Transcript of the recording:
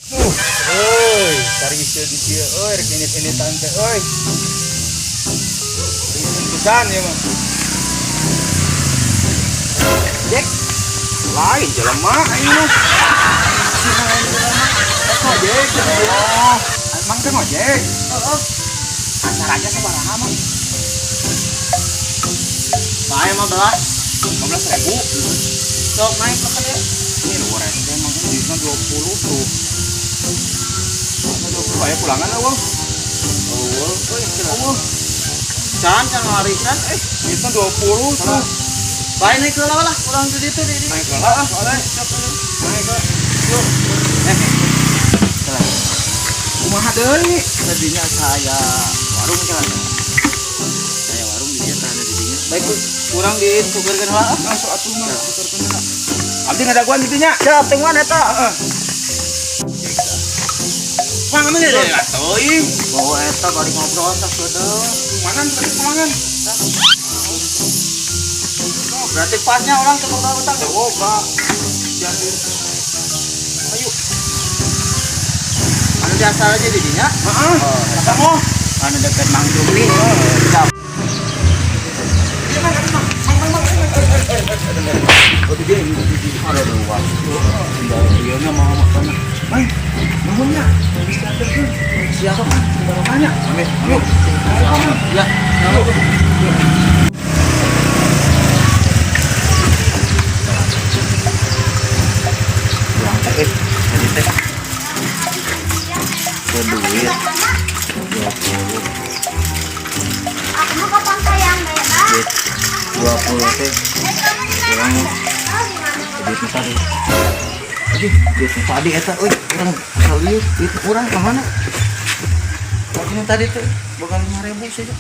Euy, cari di dieu euy, rek ini tante euy. Pisan ya mah. Jack, lain jelema aing mah. Ngojek, oh, mang teh ngojek. Heeh. Asar aja sabaraha, Mang? Bae 15. 15 ribu. Sok naik ke dia. Ini lu rese emang duitnya 20 tuh. Duitnya 20 aya pulangan euweuh. Oh, euy, Euweuh. Can can warisan eh. Duitnya 20 tuh. Bae naik ke lah, urang di ditu di. Naik lah ah, Soalnya sok naik lah. Yuk. Eh. Salah. Kumaha deui? Tadinya saya warung jalan. Saya warung di dieu tanah di dinya. Baik kurang di tukerkeun heula. Nah, sok atuh mah tukerkeun heula. Abdi ngadaguan di dinya. Siap tungguan eta. Heeh. Mang anu ya teuing. Bawa eta bari ngobrol tah keudeuh. Mana tadi pulangan? Berarti pasnya orang teu boga utang. Teu boga. Jadi ayo. Anu biasa aja di dinya. Heeh. Oh, Kata mau. Anu deket Mang Jumli. Siap. Iya, Mang, aduh, Mang. Mang, Mang, Mang. Oh, di dieu, di dieu. Aduh, wah. Iya nya mau makan. Mang, nuhun nya. Bisa diantarkeun. Siap. Banyak. Amin. Yuk. Ya. Yuk. Urang teh tadi teh ke duit 20. Aku mau kapan sayang beda? Duit 20 teh urang duit nu tadi. Aduh, duit nu tadi eta euy, urang lieur duit urang ka mana? Tadi nu tadi teh boga 5.000 saja.